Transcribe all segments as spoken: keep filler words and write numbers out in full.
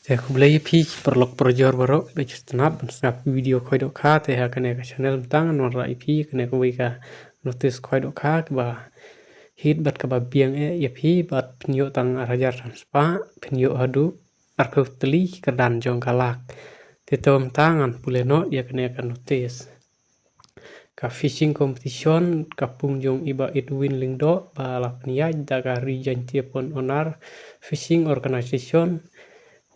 Te khublei ïa phi ki paralok parajor baroh ba ju sngap ban sngap video khwai dohkha. Te ha kane ka channel mynta ngan wanrah ïa phi kane kawei ka notice khwai dohkha kaba hit bad kaba biang eh ïa phi bad pynïoh tang ar hajar san spah pynïoh haduh arphew tylli ki kyrdan jong ka lak. Te to mynta ngan pule noh ïa kane ka notice. Ka fishing competition ka pung jong i Bah Edwin Lyngdoh ba la pynïaid da ka Ri Jaintia Pawn Onar Fishing Organisation,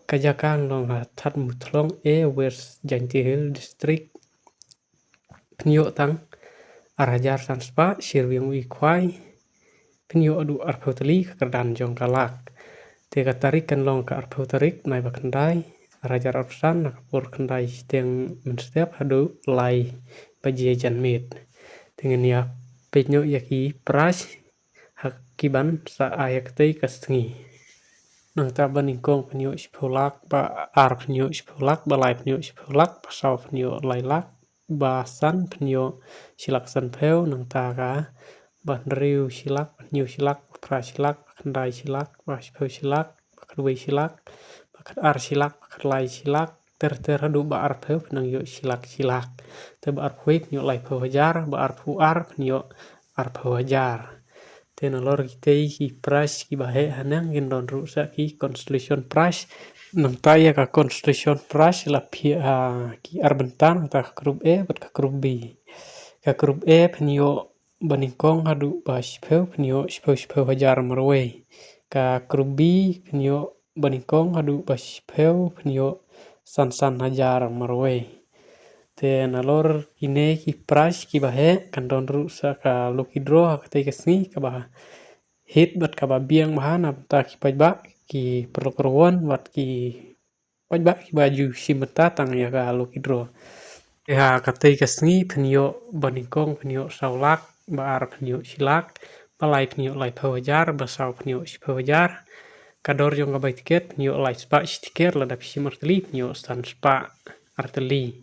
ka jaka long ha Thadmuthlong A, West Jaintia Hills District. Pynïoh tang ar hajar san spah, shirwiang u i khwai pynïoh haduh arphew tylli ka kyrdan jong ka lak. Te ka tarik kan long ka arphew tarik bnai ba khyndai, ar hajar arphew san, na ka por khyndai shiteng mynstep haduh lai baje janmiet. Te ngin ïa peit noh ïa ki prize ha ki ban sa ai ha katei ka sngi. Nangta ba nyngkong pynïoh shiphew lak, ba ar pynïoh shiphew lak, ba lai pynïoh shiphew lak, ba saw pynïoh lai lak, ba san pynïoh shi lak sanphew, nangta ka ba hynriew shi lak, ba hynñiew shi lak, ba phra shi lak, ba khyndai shi lak, ba shiphew shi lak, ba khatwei shi lak, ba khatar shi lak, ba khatlai shi lak, ter ter haduh ba arphew pynang ïoh shi lak shi lak. Te ba arphew pynïoh laiphew hajar, ba arphew ar pynïoh arphew hajar. Te nalor kitei ki prize kiba heh haneng kin don ruh sa ki consolation prize. Nangta ïa ka consolation prize la phiah ha ki ar bynta, nangta ka group A bad ka group B. Ka group A pynïoh ba nyngkong haduh ba shiphew pynïoh shiphew shiphew hajar marwei. Ka group B pynïoh ba nyngkong haduh ba shiphew pynïoh san san hajar marwei. Te nalor kine ki prize kiba heh kan don ruh sa ka lucky draw ha katei ka sngi kaba hit bad kaba biang bha na bynta ki paidbah, ki paralok parwan bad ki paidbah kiba ju shim bynta tang ïa ka lucky draw. Te ha katei ka sngi pynïoh ba nyngkong pynïoh saw lak, ba ar pynïoh shi lak, ba lai pynïoh laiphew hajar, ba saw pynïoh shiphew hajar. Ka dor jong ka bai tiket pynïoh lai spah shi tiket, lada phi shim artylli pynïoh san spah artylli.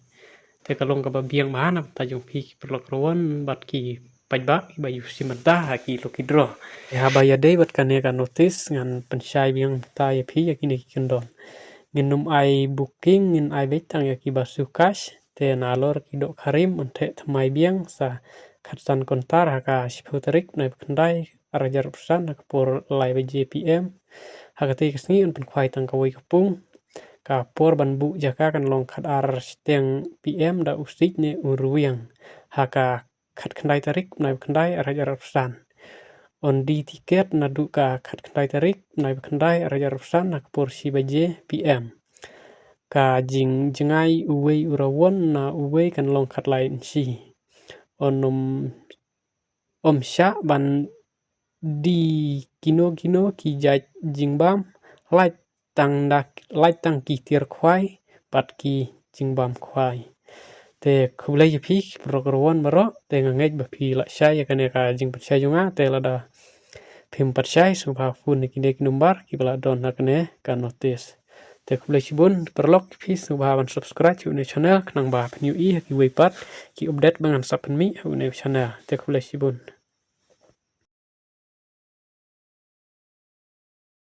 Te ka long kaba biang bha na bynta jong phi ki paralok parwan bad ki paidbah kiba ju shim bynta ha ki lucky draw. Te haba ïadei bad kane ka notice ngan pynshai biang bynta ïa phi ïa kine ki kyndon. Ngin ym ai booking, ngin ai beit tang ïa kiba shu cash. Te nalor ki dohkha rim yn theh thymmai biang sa khatsan kyntar ha ka shiphew tarik bnai ba khyndai, ar hajar arphew san, ha ka por lai baje P M. Ha katei ka sngi yn pynkhwai tang kawei ka pung. Ka por ban buh jaka kan long khatar shiteng P M da u siej ne u rwiang ha ka khatkhyndai tarik bnai ba khyndai, ar hajar arphew san. Yn die tiket naduh ka khatkhyndai tarik bnai ba khyndai, ar hajar arphew san, ha ka por shi baje P M. Ka jingjngai uwei u rawon na uwei kan long khatlai inshi. Yn ym, ym shah ban die kino kino ki jait jingbam, lait tang da, lait tang ki tiar khwai bad ki jingbam khwai. Te khublei ïa phi ki paralok parwan baroh. Te nga ngeit ba phi lah shai ïa kane ka jingpynshai jong nga. Te lada phim pat shai sngewbha phone ïa kine ki number kiba la don ha kane ka notice. Te khublei shibun. Paralok, phi sngewbha ban subscribe ïa une u channel khnang ba phin ïohi ïa kiwei pat ki update ba ngan sa pynmih ha une u channel. Te khublei shibun.